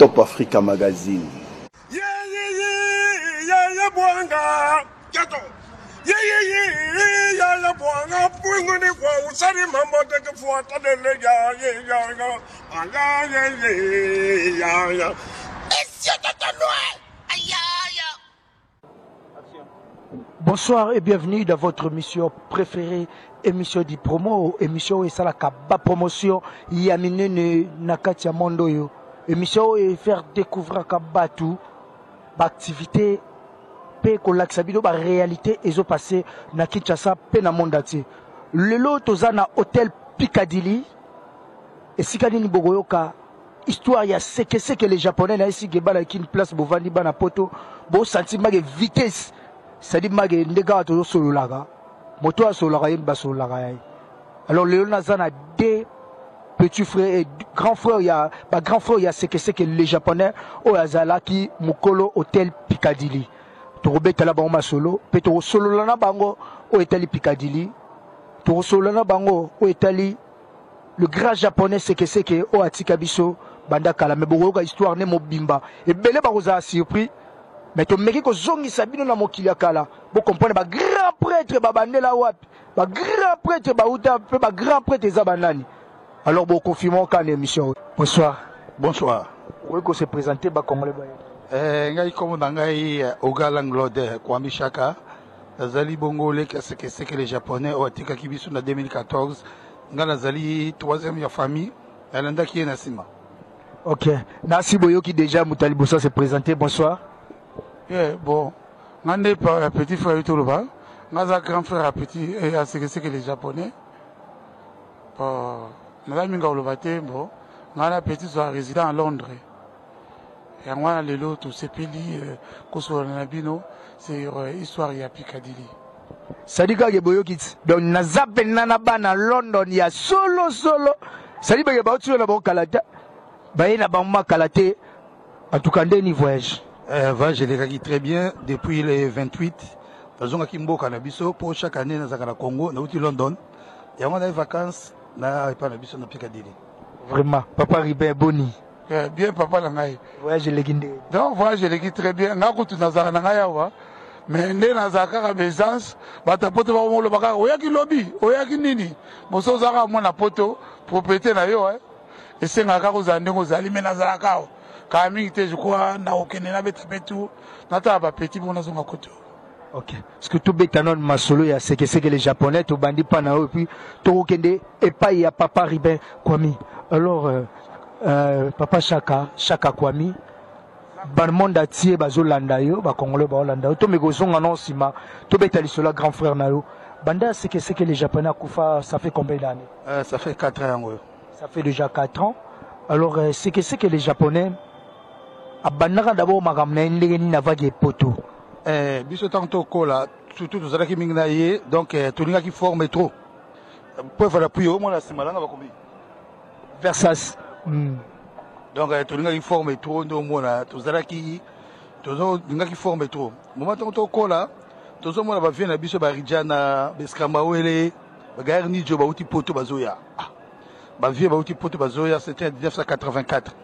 Top Africa Magazine. Bonsoir et bienvenue dans votre émission préférée, émission du promo, émission oyo esalaka ba promotion ya minene na kati ya monde oyo. Émission oyo faire découvrir ka batu ba activité pe kolakisa bino ba réalité ezo passer na Kinshasa pe na monde entier. Lelo toza na hôtel Piccadilly esika nini bokoyoka Histoire ya seke seke les japonais na esi gebala kin place bovandi bana poto bo sentir make vitesse c'est-à-dire make nde kaka tozo sololaka moto asololaka ye basololaka ya ye alors lelo naza na deux petit frère et grand frère ya ba grand frère ya seke seke les japonais oyo azalaki mokolo hôtel Piccadilly tokobetala bango masolo mpe tokosolola na bango oyo etali Piccadilly tokosolola na bango oyo etali Le grand japonais seke seke oyo atika biso banda kala mais bokoyoka histoire ne mobimba ebele bakozala surpris mais tomeki kozongisa bino na mokili ya kala bo comprendre ba grand prêtre babandela wapi ba grand prêtre bauta mpe ba grand prêtre eza banani alors bo confirme kaka na émission oyo. Bonsoir. Bonsoir. Okoki ko se présenter ba congolais baye. Eh, ngai kombo na ngai Oga Langlode Kwami Shaka nazali bongo leki ya sekeseke le japonais oyo atikaki biso na 2014 Nga nazali troisième ya famille, nalandaki ye na nsima. Ok, nasi boyoki déjà moto ya liboso se présenter. Bonsoir. Yeah, bon, nga nde ya petit frère yo toloba, nga aza grand frère ya petit eh, ya sekeseke le japonais. Bon, naza mingi koloba te, bon, nga na petit soit résident à Londres. Yango wana lelo tosepeli euh, kosolola na bino sur euh, histoire ya Piccadilly. Sadi kaka boyoki ti donc naza mpenza na bana London ya solo solo sadi beke bauti na bango kala te baye na bango makala te en tout cas ndeni voyage. Euh, voyage elekaki très bien depuis le 28 nazongaki mboka na biso mpo chaque année nazalaka na Congo nauti London yango naye vacances na epai na biso na Piccadilly. Vraiment papa Ribin boni. Eh, bien papa na ngai. Voyage eleki nde. Donc voyage eleki très bien. Nga kutu nazalaka na ngai awa. Mais nde nazalaka kaka baisance bato ya poto bakomoloba kaka oyaki lobi oyaki nini moso ozalaka mwana poto propriété na yo eh. Esengaka kaka ozala ndenge ozali mais nazalaka awa kala mingi te je crois nakokende nabeta mpe tour natala bapetit mpo nazonga koto. Ok. Ce que tobeta nano masolo ya sekeseke le japonais tobandi mpa na yo epuis tokokende epai ya papa Ribin Kwami. Alors euh, euh, papa Shaka, Shaka Kwami ba monde entier bazolanda yo bakongolais baolanda yo tomeka kozonga nao nsima tobeta lisolo ya grand frère na yo banda sekeseke le japonais akufa ça fait combien d'années Ça fait 4 ans yango. Ça fait déjà 4 ans. Alors euh, sekeseke le japonais abandaka d'abord makambo na ye ndenge nini avaki epoto. Eh, biso ntango tokola surtout tozalaki mingi na ye donc eh, tolingaki forme trop po efala puye omona nsima nanga bakomi Versas. Donc eh, tolingaki forme trop nde omona tozalaki tozolingaki forme trop moment ntango tokola tozomona bavie na biso barijana beskamawele bagaire nijo bauti poto bazoya ah, bavie bauti poto bazoya c'était en 1984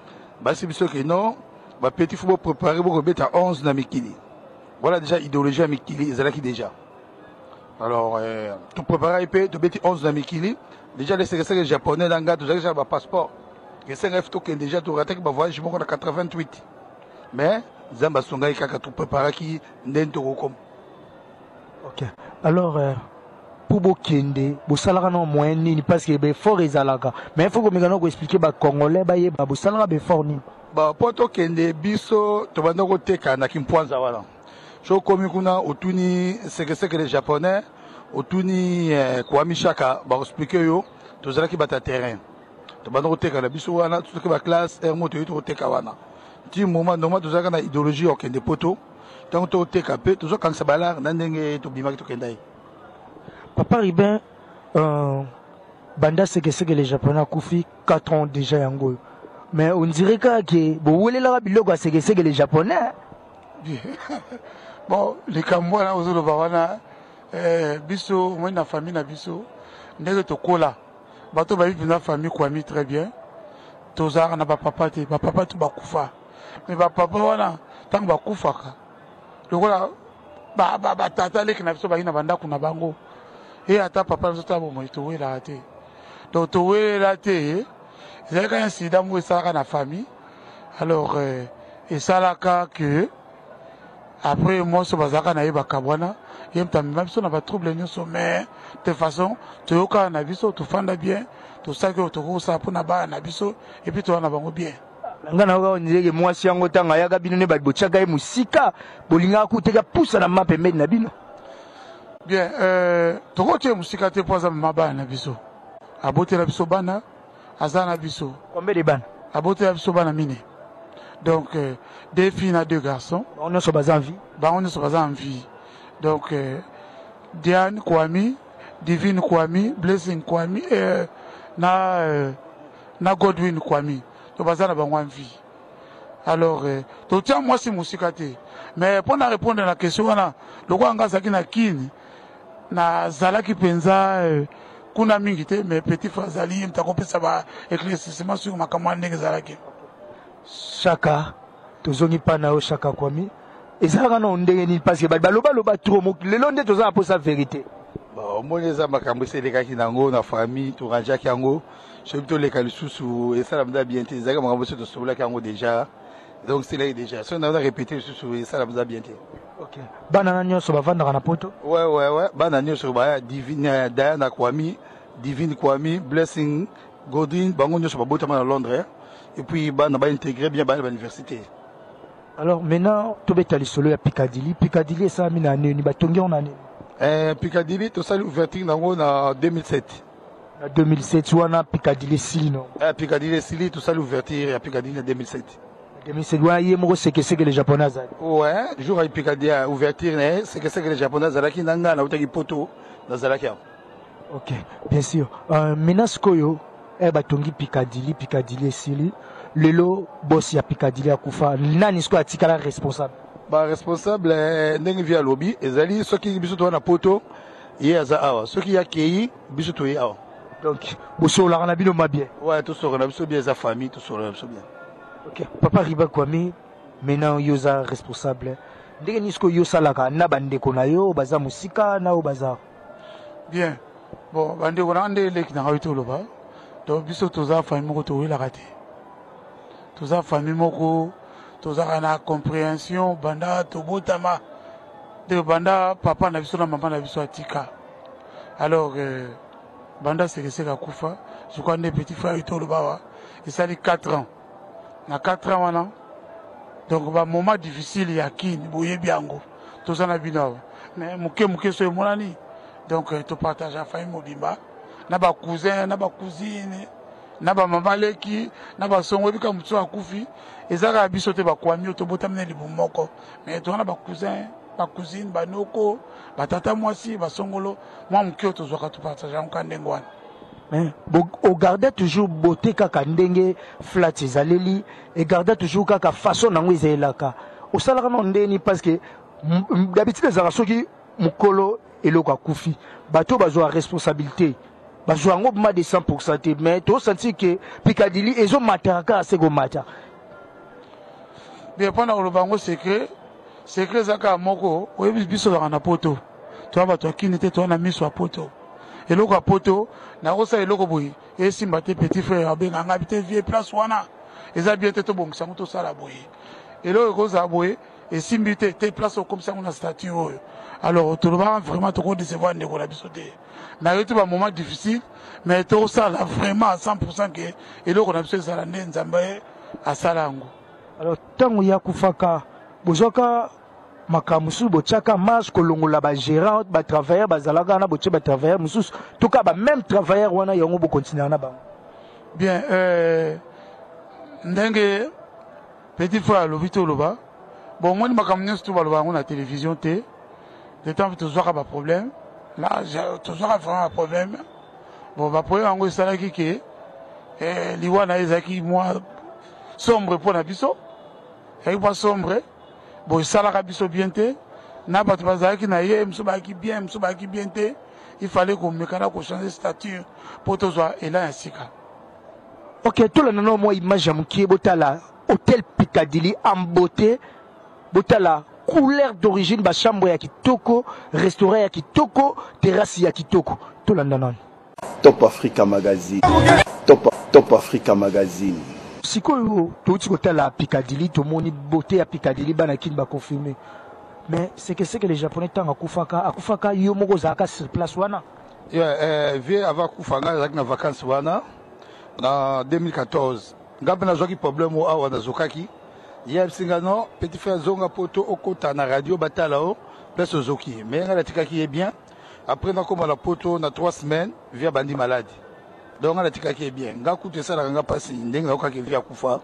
basi biso ke non bapetit fo boprépare bokobeta 11 na mikili voilà déjà idéologie ya mikili ezalaki déjà alors euh, topreparaki mpe tobeti 11 na mikili déjà lesekeseke japonais na ngai tozalaki déjà bapasseport esengaki fo tokende déjà torataki bavoyage moko na 88 mais nzambe asungaki kaka topreparaki ndeni tokokoma. Ok alors euh, mpo bokende bosalaka na moyen nini parce que baeffort ezalaka mais il faut komeka na koexplike bacongolais bayeba bosalaka baeffort nini. Ba mpo tokende biso tobanda koteka na kimpwanza wana so okomi kuna otuni sekeseke le japonais otuni eh, kwami shaka bakoexplike yo tozalaki bato ya terrain tobanda koteka na biso wana totoki baklasse heure moko toyei tokoteka wana ti moment normal tozalaka na idéologie ya kokende poto ntango toteka mpe tozokangisa balare na ndenge tobimaki tokenda ye. Papa Ribin euh, banda sekeseke le japonais akufi 4 ans déjà yango oyo mais on dirait kaka ke bowelelaka biloko ya sekeseke le japonais. Bon likambo wana ozoloba wana eh, biso omoni na famille na biso ndenge tokola bato bayebi mpenza famille Kwami très bien tozalaka na bapapa te bapapa to bakufa. Mais bapapa wana, ntango bakufaka, lokola batata leki na biso bayi na bandako na bango, e ata papa na biso ta bomoi, towelaka te. Donc towelela te, ezalaki incident moko esalaka na famille. Alors esalaka que après mwasi bazalaka na ye, bakabwana, ye moto amema biso na batrouble nyonso. Mais de façon toyokaka na biso, tofanda bien, tosalaki oyo tokoki kosala mpona bana na biso, et puis toza na bango bien. Nga na yoka nzeke mwasi yango, ntango ayaka, bino nde bato botiaka ye mosika, bolingaka kuteka pusa na ma pembeni na bino. Bien, tokotia mosika te, mpo aza mama bana na biso, abotela biso bana, aza na biso. Combien de bana? Abotela biso bana mine, donc deux filles na deux garçons. Bango nyonso baza en vie? Bango nyonso baza en vie. Donc Diane Kwami, Divine Kwami, Blessing Kwami na Godwin Kwami. Donc baza na bango en vie. Alors totia mwasi mosika te, mais mpo na répondre na question wana, lokola nga azalaki na Kini, nazalaki mpenza kuna mingi te, mais petit frère azali, ye moto akopesa ba éclaircissement sur makambo wana ndenge ezalaki. Chaka, tozongi mpa na yo. Chaka Kwami, ezalaka na ndenge nini? Parce que bato balobaloba trop, lelo nde toza na mposa vérité. Bon, omoni, eza makambo esi elekaki nango na famille, torangeaki yango. Soki toleka lisusu, esala mpenza bien te. Ezalaki makambo esi tosololaki yango déjà, donc eselaki déjà. Soki naza répété lisusu, esala mpenza bien te. Ok, bana na nyonso bavandaka na Poto? Ouais, bana nyonso baya, Divine, Diana Kwami, Divine Kwami, Blessing, Godwin, bango nyonso babotama na Londres, et puis bana baintégré bien, bana bauniversité. Alors maintenant tobeta lisolo ya Picadilly. Picadilly esalami na nini? Batongi yango na nini? Picadilly, tosali ouverture nango na 2007. Na 2007 wana Picadilly esili no? Picadilly esili, tosali ouverture ya Picadilly na 2007. 2007 wana, ye moko Sekeseke le Japonais azali? Ouais, jour ya Picadilly ya ouverture na ye, Sekeseke le Japonais azalaki na ngai, nautaki Poto, nazalaki awa. Ok, bien sûr. Maintenant sikoyo batongi Picadilly, Picadilly esili, lelo boss ya Picadilly akufa, nani sikoyo atikala responsable? Baresponsable, ndenge vieux alobi, ezali soki biso toza na Poto, ye aza awa. Soki ye akei, biso toye awa. Donc bosololaka na bino ma bien? Ouais, tosoloka na biso bien, eza famille, tosoloka na biso bien. Ok, papa Riba Kwami, maintenant yo oza responsable, ndenge nini sikoyo yo osalaka na bandeko na yo baza mosika na oyo baza? Bien, bon, bandeko na nga nde eleki na ngai toloba. Donc biso toza famille moko, towelaka te, toza famille moko, tozalaka na compréhension banda tobotama, de banda papa na biso na mama na biso atika. Alors banda Sekeseke akufa, je crois nde petit frère toloba awa, esali 4 ans. Na 4 ans wana, donc bamoment difficile ya Kini, boyebi yango, toza na bino awa, mais moke moke so emonani. Donc topartage ya famille mobimba na bacousin, na bacousine, na bamama leki, na basongo. Ebika mosusu akufi, eza kaka biso te bakwami oyo tobotami na libumu moko, mais toza na bacousin, bacousine, banoko, batata mwasi, basongolo. Mwa moke oyo tozwaka, topartage yango ka ndenge wana. Mais ogarde toujours beauté kaka ndenge flat ezaleli, egarde toujours kaka façon nango ezalelaka. Osalaka nano ndeni? Parce que d'habitude ezalaka soki mokolo eloko akufi, bato bazwa responsabilité, bazwa yango ma de 100 te, mais tosentir ke Picadilly ezomataka kaka se komata. Bien, mpona koloba yango, secret, secret eza kaka moko. Oyebi, biso ozalaka na Poto, toya bato ya Kini te, toya na miso ya Poto. Eloko ya Poto, nakosala eloko boye, esimba te, petit frère abenga ngai te: "Vieux, place wana eza bien te, tobongisa yango, tosala boye." Eloko ekozala boye, esimbi te te, place okomisa yango na statut oyo. Alors tolobaka vraiment, tokodecevoir ndeko na biso te. Nayebi te, bamoment difficile, mais tosala vraiment à 100 ke eloko na biso ezala nde Nzambe asala yango. Alors ntango ye akufaka, bozwaka makambo mosusu, botiaka marche kolongola bagérant, batravailleur bazalaka wana, botie batravailleur mosusu to kaka bameme travailleur wana yango bokontinuaka na bango? Bien, ndenge petit frère alobi, toloba bon, omoni, makambo nyonso to baloba yango na télévision te. De temps tozwaka baproblème là, tozwaka vraiment baproblème. Bon, baproblème yango esalaki ke liwa na ye ezalaki mwa sombre mpo na biso, ezalaki mwa sombre. Bon, esalaka biso bien te na bato bazalaki na ye, mosusu bazalaki bien, mosusu bazalaki bien te. Il fallait komeka na kochanger stature mpo tozwa élan ya sika. Ok, tolanda nao mwa image ya mokie, botala hôtel. Picadilly en beauté. Botala couleur d'origine, ba chambre ya kitoko, restaurant ya kitoko, terrasse ya kitoko. Tolanda nanu. Top Africa Magazine. Top, Top Africa Magazine. Sikoyo touti kotala Picadilly, tomoni beauté ya Picadilly, bana Kin ba confirmer. Mais c'est que c'est que les Japonais ntango akufaka, akufaka yo moko ozalaka sur place wana? Yeah, vieux avant akufa, ngai nazalaki na vacance wana na 2014. Ngai mpe nazwaki problème oyo awa, nazokaki. Ye ayebisi ngai: "Non, petit frère, zonga poto, okota na radio, batala o place ozoki." Mais ngai natikaki ye bien. Après nakóma na poto, na 3 semaines vieux abandi malade. Donc ngai natikaki ye bien. Ngai kutu esalaka nga mpasi ndenge naokaki vieux akufa.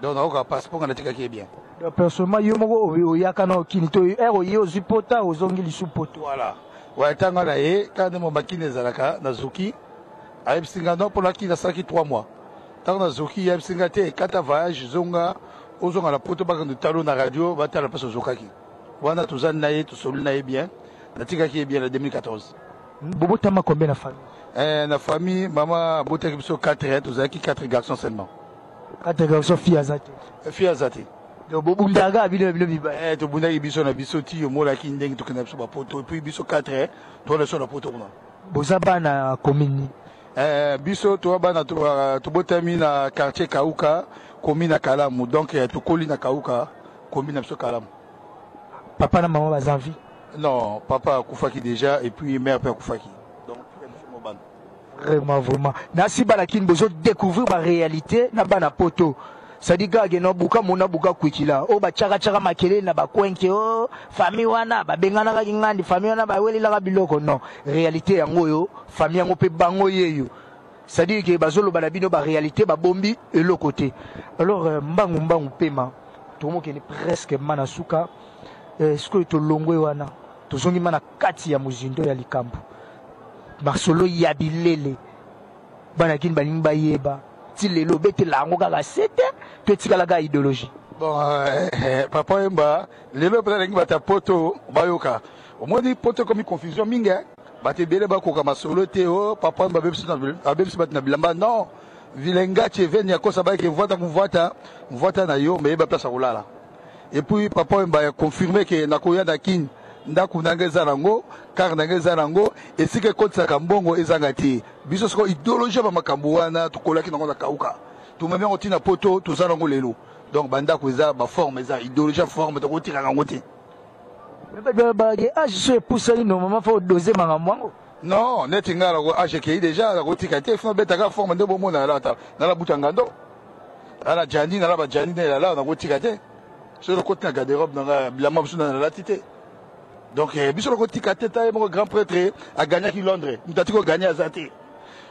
Donc naokaka mpasi mpo ngai natikaki ye bien. Donc personnellement, yo moko oyaka na okini to ere oye, ozwi pota, ozongi lisu poto? Voilà, ouais, ntango na ye kaka nde makini ezalaka, nazoki, ayebisi nga non, mpona kini nasalaki 3 mois. Ntango nazoki, ayebisi nga te, kata voyage, zonga, ozonga na poto, bakende talo na radio, batala mpasi ozokaki wana. Tozali na ye, tosoli na ye bien, natikaki ye bien na 2014. Bobotama combien na famille? Na famille, mama abotaki biso 4, tozalaki 4 garçons seulement. 4 garçons, fille aza te? Fille aza te. Donc bobundaka bino na bino mibale? Tobundaki biso na biso ti omolaki ndenge tokenda biso bapoto. Et puis biso 4 towana biso na poto kuna. Boza bana commune nini? Biso toa bana tobotami na quartier Kauka, commune na Kalamu. Donc tokoli na Kauka, commune na biso Kalamu. Papa na mama baza en vie? Non, papa akufaki déjà et puis mère mpe akufaki. Donc biso mo bana. Vraiment, vraiment, nasi bana Kini bozo découvrir baréalité na bana poto. C'est-à-dire kaka no buka mona buka kwikila oyo batiakatiaka makelele na bakwenke o famille wana, babenganaka ngandi famille wana, bawelelaka biloko. Non, réalité yango oyo, famille yango mpe bango yeyo. C'est-à-dire ke bazoloba na bino baréalité, babombi eloko te. Alors mbangu mbangu pema, tokomokende presque ma na suka. Sikoyo tolongwe wana, tozongi ma na kati ya mozindo ya likambo, masolo ya bilele. Bana Kini balingi bayeba ti lelo, obetela yango kaka sete to etikalaka idéologie? Bon, papa Wemba, lelo mpenza alingi bato ya poto bayoka. Omoni, poto ekomi confusion mingi, bato ebele bakoka masolo te. O papa Wemba abebisi bato na bilamba. Non, vilengachi eveni akosa bayeke mvwata mvwata mvwata na yo, me yeba place ya kolala. Et puis papa Wemba ya confirme ke nakoya na Kini, ndako na ngai eza nango, kare na ngai eza nango, esika ekotisaka mbongo ezanga te. Biso sikoyo idéologie ya bamakambo wana tokolaki nango na Kauka, tomemi yango ntina poto, toza nango lelo. Donc bandako eza, baforme eza, idéologie ya forme tokotikaka yango te. Bake âge so epusani, normalement faut dose makambo yango. Non, neti ngai nako âge ekei déjà, nakotika te. Funa betaka forme nde bomona nalata, nalabuta ngando, nala jani, nala bajani nde elala, nakotika te. Soki nakoti na garde-robe na ngai, bilamba mosusu nalati te. Donc biso nakotika te. Ta ye moko grand prêtre agagnaki Londres, moto atiki oganye aza te.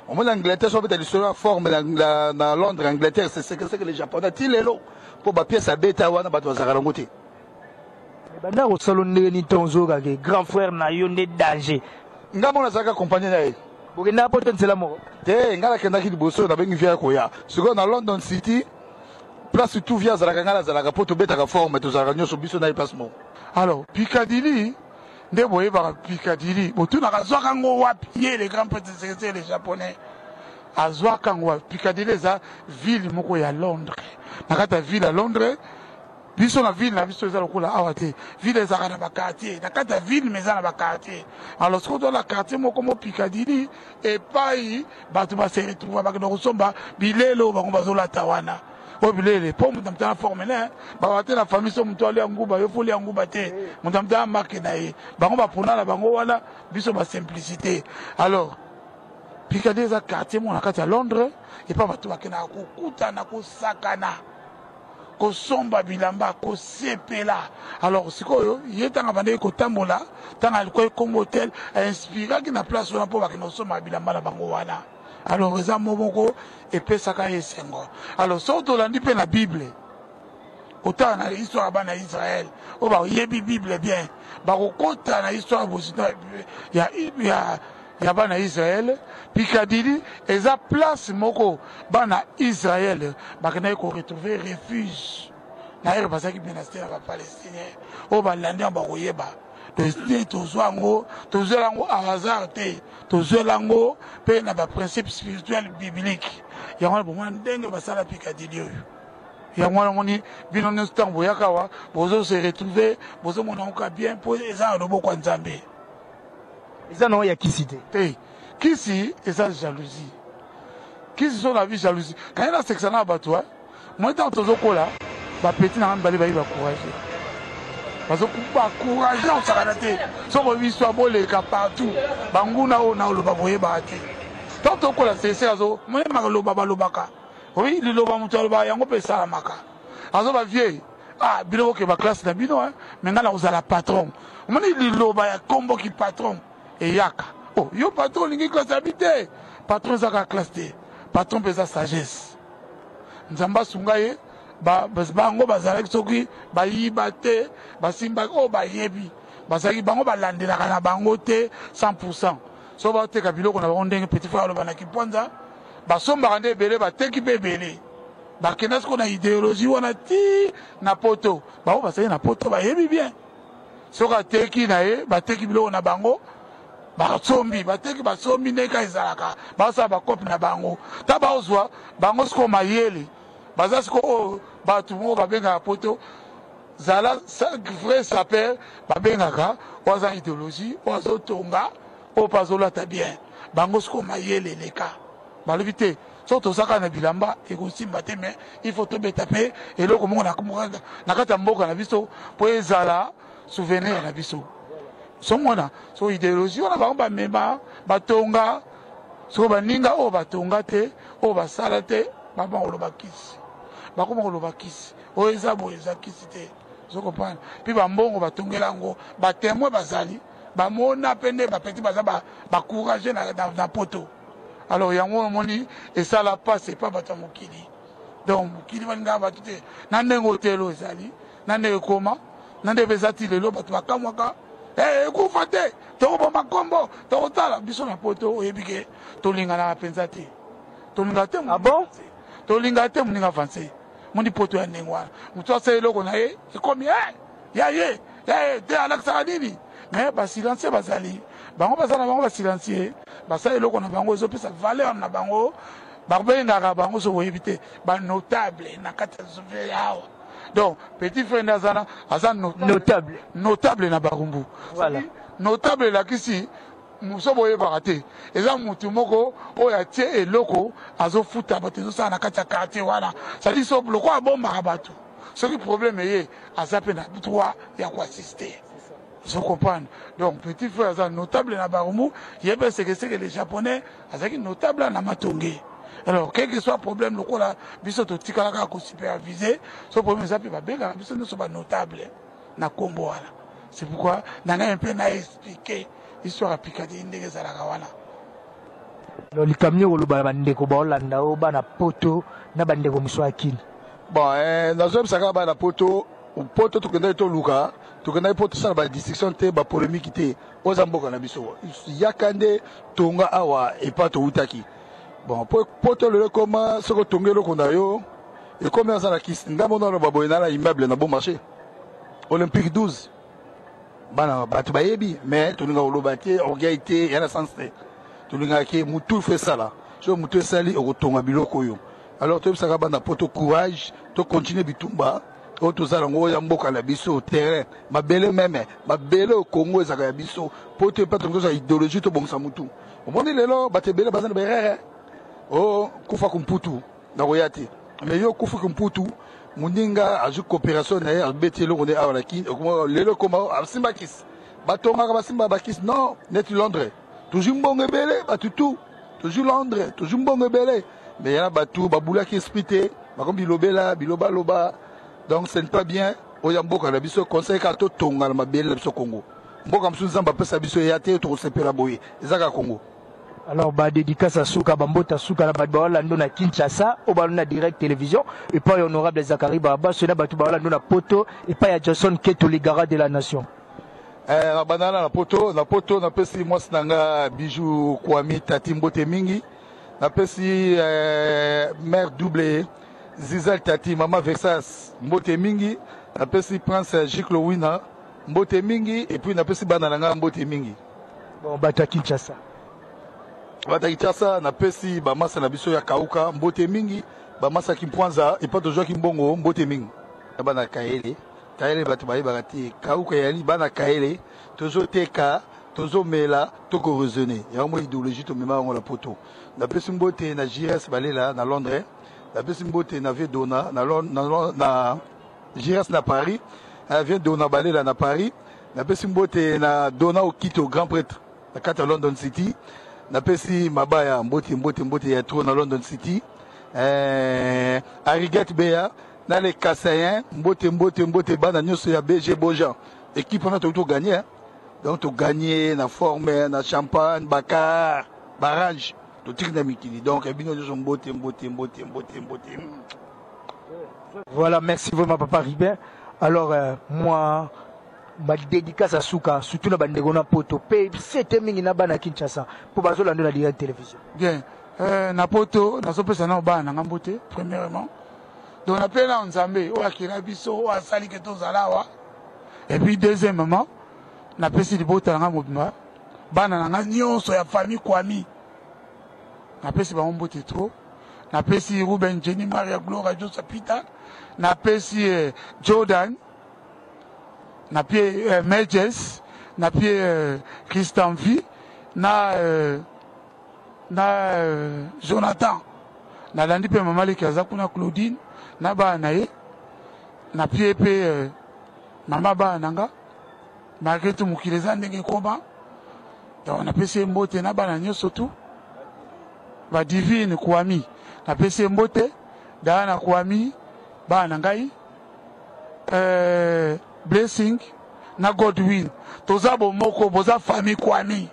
Omoni, Angleterre so obeta lisolo ya forme na Londres, Angleterre, c'est ce que les Japonais ti lelo, mpo bapièce abeta wana, bato bazalaka nango te. Banda kosala ndenge nini ntango ozokake grand frère na yo nde danger? Nga moko nazalaka accompagné na ye. Bokendaka poto nzela moko? Te, ngai nakendaki liboso, nabengi vieux ya koya. Sikoyo na London City, place tout vieux azalaka, ngai nazalaka, mpo tobetaka forme, tozalaka nyonso biso na ye place moko. Alors Picadilly nde boyebaka Picadilly, botunaka azwaka yango wapi? Ye le grand prêtre Sekeseke le Japonais azwaka yango wapi? Picadilly eza ville moko ya Londres. Na kati ya ville ya Londres, biso na ville na biso eza lokola awa te. Ville ezalaka na baquartier na kati ya ville, mais eza na baquartier. Alors soki otola quartier moko mo Picadilly, epai bato base retrouva, bakenda kosomba bilele oyo bango bazolata wana, oyo bilele mpo moto na moto ana forme ne baba te. Na famille, so moto alia nguba, yo folia nguba te. Moto na moto ana marque na ye, bango bapona na bango wana, biso basimplicité. Alors Picadilly eza quartier moko na kati ya Londres, epa bato bakendaka kokutana, kosakana, kosomba bilamba, kosepela. Alors sikoyo ye ntango abandaki kotambola, ntango alikuaki kombo hotel, ainspiraki na place wana mpo bakende kosomba bilamba na bango wana. Alors eza mo moko epesaka ye esengo. Alors soki tolandi mpe na Bible, kotala na histoire ya bana ya Israel oyo bayebi Bible bien, bakokota na histoire ya bana ya Israel. Picadilly eza place moko bana Israel bakendaki koretrouver refuge na ere bazalaki menacé na bapalestinien. Oyo balandi yango bakoyeba nde tozwa yango, tozwela yango à hasard te, tozwela yango mpe na baprincipe spirituel biblique. Yango wana bomona ndenge basala Picadilly oyo. Yango wana omoni bino nyonso ntango boyaka awa bozo se retrouver, bozomona yango kaka bien mpo eza na loboko ya Nzambe. Eza na oyo ya kisi te. Te, kisi eza jalousie. Kisi so na bi jalousie. Naye nasekisa na bato eh. Moi ntango tozokola ba petit na nga mibale bayi ba courage. Bazo ba courage na kosakana te. Soki oyebi histoire boleka partout. Banguna oyo na oloba boyebaka te. Ntango tokola sese azo moyemaka loba balobaka. Oui, liloba moto alobaka yango mpe esalamaka. Azoba vieux, ah bino bokeba classe na bino hein, mais nga nakozala patron. Omoni liloba ya kombo ki patron eyaka. Oh, yo patron olingi classe ya bi te. Patron eza kaka classe te. Patron mpe eza sagesse. Nzambe asunga ye ba, bango bazalaki soki bayiba te, basimbaki oyo bayebi. Bazalaki bango balandelaka na bango te 100%. So bateka biloko na bango ndenge petit frère aloba na Kimpwanza. Basombaka nde ebele, bateki mpe ebele. Bakenda sikoyo na ideologie wana ti na poto. Bango bazali na poto bayebi bien. Soki ateki na ye, bateki biloko na bango, basombi, bateki, basombi ndenge kaka ezalaka. Basala ba coop na bango. Ta bazwa bango sikoyo mayele. Baza sikoyo oyo bato moko babengaka poto zala vrai sapeur, babengaka oyo aza ideologie, oyo azotonga, oyo mpe azolata bien. Bango sikoyo mayele eleka. Balobi te soki toza kaka na bilamba ekosimba te, mais il faut tobeta mpe eloko moko na kati ya mboka na biso mpo ezala souvenir na biso. Somona so ideologie wana bango bamema batonga, soko baninga oyo batonga te, oyo basala te, bakoma koloba kisi, bakoma koloba kisi oyo eza boye, eza kisi te. Ozo comprendre? Puis bambongo batongela yango, ba témoin bazali, bamona mpe nde ba petit baza ba courageux na poto. Alors yango omoni esala passe epa bato ya mokili. Donc mokili balingaka bato te na ndenge otelo ezali, na ndenge ekoma, na ndenge eza ti lelo bato bakamwaka ekufa te, tokoboma nkombo, tokotala biso na poto. Oyebi ke tolinganaka mpenza te, tolingaka te. Ah bon? Tolingaka te moninga avance. Moni poto ya ndenge wana, moto asala eloko na ye ekomi ya ye te, alakisaka nini? Mais basilencieux bazali, bango baza na bango basilencieux, basala eloko na bango ezopesa valeur na bango, babengaka bango soki oyebi te banotable na kati ya awa. Donc petit frère nde aza aza notable, notable na Barumbu. Voilà. Notable elakisi moso boyebaka te, eza mutu moko oyo atie eloko azofuta bato, ezosala na kati ya quartier wana. C'est-à-dire so lokola abombaka bato, soki problème eye aza mpe na droit ya koassister. Ozo comprendre? Donc petit frère aza notable na Barumbu, ye mpe sekeseke le japonais azalaki notable na Matonge. Alors quel que soit problème, lokola biso totikala kaka kosupervise, so problème eza mpe babengaka biso nyonso banotable na kombo wana. C'est pourquoi na ngai mpe na expliquer histoire ya Picadilly ndenge ezalaka wana. Donc likambo nini koloba na bandeko baolanda oyo bana poto na bandeko mosusu ya Kini? Bon, nazoyebisa kaka bana poto, poto tokendaki toluka, tokendaki mpo tosala badistraction te, bapolémique te. Oyo eza mboka na biso, yaka nde tonga awa epa towutaki. Bon, poto lelo ekoma soki otongi eloko na yo ekomi aza na kisi. Nga mona aloba boye, na immeuble na Bon Marché Olympique 12, bana bato bayebi, mais tolinga koloba te, orgueil te, ya na sens te. Tolingaka ke mutu ifo esala, soki mutu esali okotonga biloko oyo. Alors toyebisaka bana poto courage, tocontinue bitumba oyo toza nango, oyo ya mboka na biso, terrain mabele, meme mabele oyo Congo ezalaka ya biso. Po te epa tozwa idéologie, tobongisa mutu. Omoni lelo bato ebele baza na berere o kufa kumputu nakoya te, mais yo kufa kumputu, moninga azwi coopération na ye, abeti eloko nde awa na Kini lelo ekoma asimba kisi, batongaka basimba bakisi. Non, neti Londres tozwi mbongo ebele, bato tu tozwi Londres, tozwi mbongo ebele, mais yana bato babulaki esprit te, bakomi bilobela bilobaloba. Donc ce n'est pas bien. Oyo ya mboka na biso, conseil kaka totonga na mabele na biso Congo. Mboka mosusu Nzambe apesa biso eya te, tokosepela boye, eza kaka Congo. Alors badédicace ya suka, bambota suka na bato baolanda na Kinshasa oyo balanda na direct télévision epai ya honorable Zakari Babaso, na bato baolanda na poto epai ya Jason Keto, le garant de la nation. Na bandana na poto, na poto napesi mwasi na nga Bijou Kwami Tati mbote mingi, napesi mère double Zizel Tati, mama Versas mbote mingi, napesi prince Jiklo Wina mbote mingi, et puis napesi bana na nga mbote mingi. Bon, bato ya Kinshasa? Bato ya Kinshasa, napesi bamasa na biso ya Kauka mbote mingi. Bamasaki mpwanza epa tozwaki mbongo, mbote mingi na bana Kayele. Kayele bato bayebaka te kauka eyali bana Kayele, tozoteka, tozomela, tokoraisonne yango mo idéologie tomema yango na poto. Napesi mbote na Jires Balela na Londres, napesi mbote na Vie Dona na, na, na Jires na Paris, Vie Dona Balela na Paris, napesi mbote na Dona Okito grand prêtre na kati ya London City, napesi mabaya mbote mbote mbote ya trop na London City, Arigat Bea na les Kasaïens, mbote mbote mbote bana nyonso ya BG Bojan, équipe wana toki togagner, donc togagner na forme na champagne bakar barange totiki na mikili, donc bino nyonso mbote mbote mbote mbote mbote. Voilà, merci vraiment papa Ribin. Alors moi ba dédicace à suka surtout na bandeko na poto pe c'était mingi na bana Kinshasa po bazolanda na direct télévision. Bien, na poto nazopesa na bana na ngambo te premièrement. Donc na pena Nzambe oyo akela biso oyo asali ke tozala awa. Et puis deuxièmement napesi libota na nga mobimba, bana na nga nyonso ya famille Kwami, napesi bango mbote trop. Napesi Ruben, Jenny, Maria, Gloria, Joseph, Peter, napesi Jordan, napie Mejes, napie Christian V na Jonathan. Nalandi mpe mama leki aza kuna Claudine na bana na ye, napie mpe mama bana na nga malgré tout mokili eza ndenge ekoma. Donc napesi ye mbote na bana nyonso tu, ba Divine Kwami napesi ye mbote, Diana Kwami bana na ngai, Blessing na Godwin, toza bomoko, boza famille Kwami,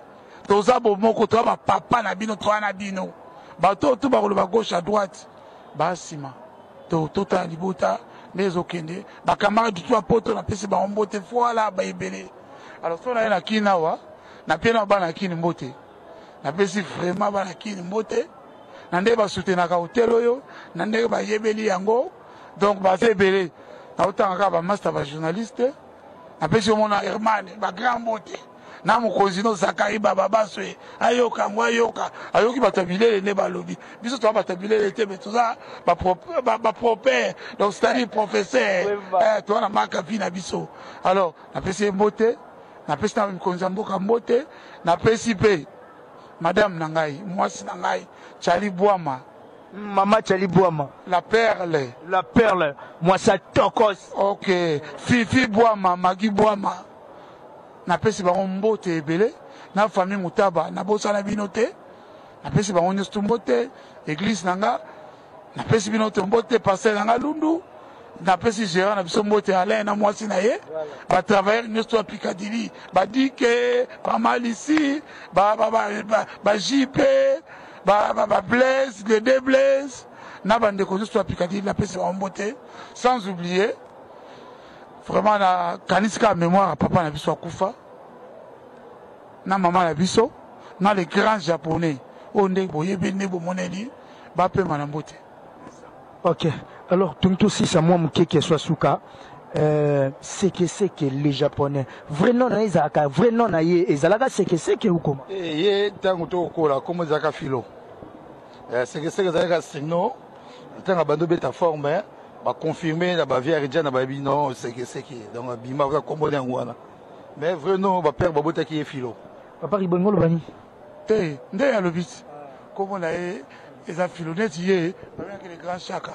toza bomoko, toza ba papa na bino, toza na bino bato tu bakoloba gauche à droite basima to totala libota nde ezokende. Bacamarade tu ya poto napesi bango mbote, voilà baebele. Alors so naye na Kini awa, napie na bana Kini mbote, napesi vraiment bana Kini mbote na ndenge basoutenaka hotel oyo, na ndenge bayebeli yango, donc baza ebele. Naotanga kaka bamaster bajournaliste, napesi omona Herman bagrand mbote na mokonzi no Zakari Baba Baswe, ayoka yango, ayoka ayoki bato ya bilele nde balobi biso toza bato ya bilele te, mais toza bapropère, donc c'est-à-dire professeur, toza na maka vie na biso. Alors napesi ye mbote, napesi na mokonzi ya mboka mbote, napesi mpe madame na ngai, mwasi na ngai Chali Bwama, mama Chali Bwama, la perle, la perle, mwasi tokos. Ok, Fifi Bwama, Magi Bwama, napesi bango mbote ebele na famille Mutaba, nabosana bino te, napesi bango nyonso tu mbote. Église na nga napesi bino te mbote, pasteur na nga Lundu, napesi gérant na biso mbote Alain na mwasi na ye, batravailleur nyonso ya Picadilly, badike, bamalisi, baJP, bablaise, les deux Blaise na bandeko nyonso ya Picadilly, napesi bango mbote. Sans oublier vraiment na kanisi kaka mémoire ya papa na biso akufa na mama na biso na les grands japonais oyo nde boyebi nde bomoneli bapema na mbote. Ok, alors tonto sisa mwa moke soit suka, Seke Seke le japonais, vrai nom na ye ezalaka, vrai nom na ye ezalaka Seke Seke ou comment? Ye ntango tokokola kombo ezalaka Filo. Seke Seke ezalaka sinon ntango bando obeta forme baconfirme na bavie ya Ridja na bayebi non Seke Seke, donc abima kaka kombo na yango wana, mais vrai nom bapère babotaki ye Filo. Papa Ribongo lobani te nde alobi ti kombo na ye eza Filo, neti ye babengaki le grand Chaka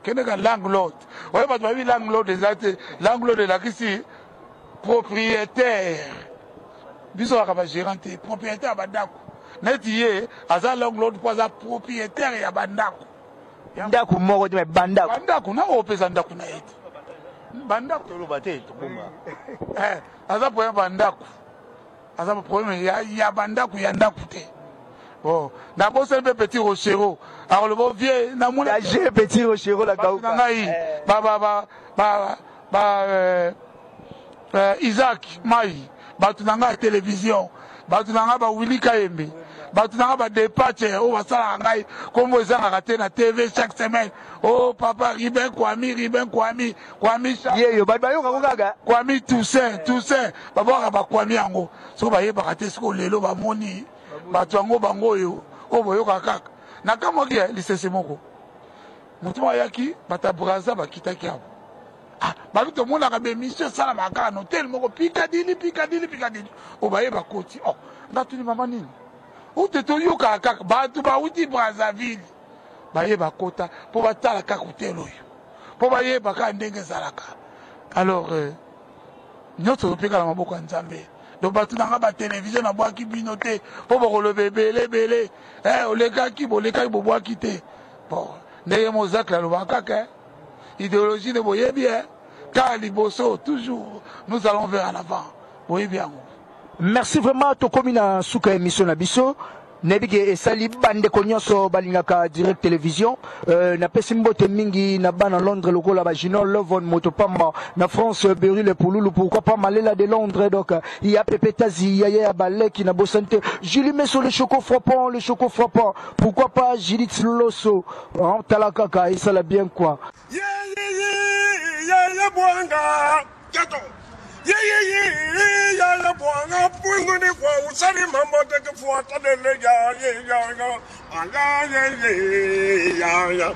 kende ka landlord oyo bato bayebi landlord eza te, landlord elakisi propriétaire, biso kaka bagérant te, propriétaire ya bandako, neti ye aza landlord mpo aza propriétaire ya bandako. Ndako moko te, mais bandako. Bandako na opesa ndako na ye te, bandako toloba te tobonga. Aza problème bandako, aza problème ya bandako ya ndako te. Bon, nabosani mpe Petit Rochero akoloba vie namona Petit Rochero la kauka na ngai ba ba ba ba ba Isaac Mai, bato na ngai ya télévision, bato na ngai ba Willy Kayembe, bato na ngai badepache oyo basalaka ngai kombo ezangaka te na TV chaque semaine. Oh papa Ribin Kwami, Ribin Kwami, Kwami yeyo bato bayokako kaka Kwami Toussaint, Toussaint babwaka bakwami yango soki bayebaka te, sikoyo lelo bamoni bato yango bango oyo oyo boyokaka kaka. Nakamwaki lisese moko. Moto moko ayaki, bato ya Brazza bakitaki awa. Ah, babi tomonaka ba émission esalamaka kaka na hotel moko Piccadilly, Piccadilly, Piccadilly. Oyo baye bakoti. Oh, nga tuni mama nini? Ute toyokaka kaka bato bauti Brazzaville baye bakota mpo batala kaka hotel oyo mpo bayeba kaka ndenge ezalaka. Alors euh, nyonso topeka na maboko ya Nzambe. Donc bato na nga ba télévision nabwaki bino te mpo bokoloba ebele ebele eh, olekaki bolekaki bobwaki te. Bon, ndenge Mozakle alobaka kaka eh, idéologie nde boyebi eh, kaka liboso toujours nous allons vers en avant boyebi yango. Merci vraiment tokomi na suka émission na biso nayebi ke esali bandeko nyonso balingaka direct télévision euh, napesi mbote mingi na bana londres lokola ba junior lovon moto pamba na france berile pululu pourquoi pas malela de londres donc ya pepe tazi yaya ya baleki na bosani te julie meso le choco frappant le choco frappant pourquoi pas judith loso hein, tala kaka esala bien quoi. Yeah, yeah, yeah, yeah, yeah, bwanga Jato. Yeah, yeah, yeah, yeah, yeah, bwanga Pwingu ni kwa usali mambo teke fuata dele ya, yeah, ya, ya. Ah, ya, yeah, yeah, ya, ya.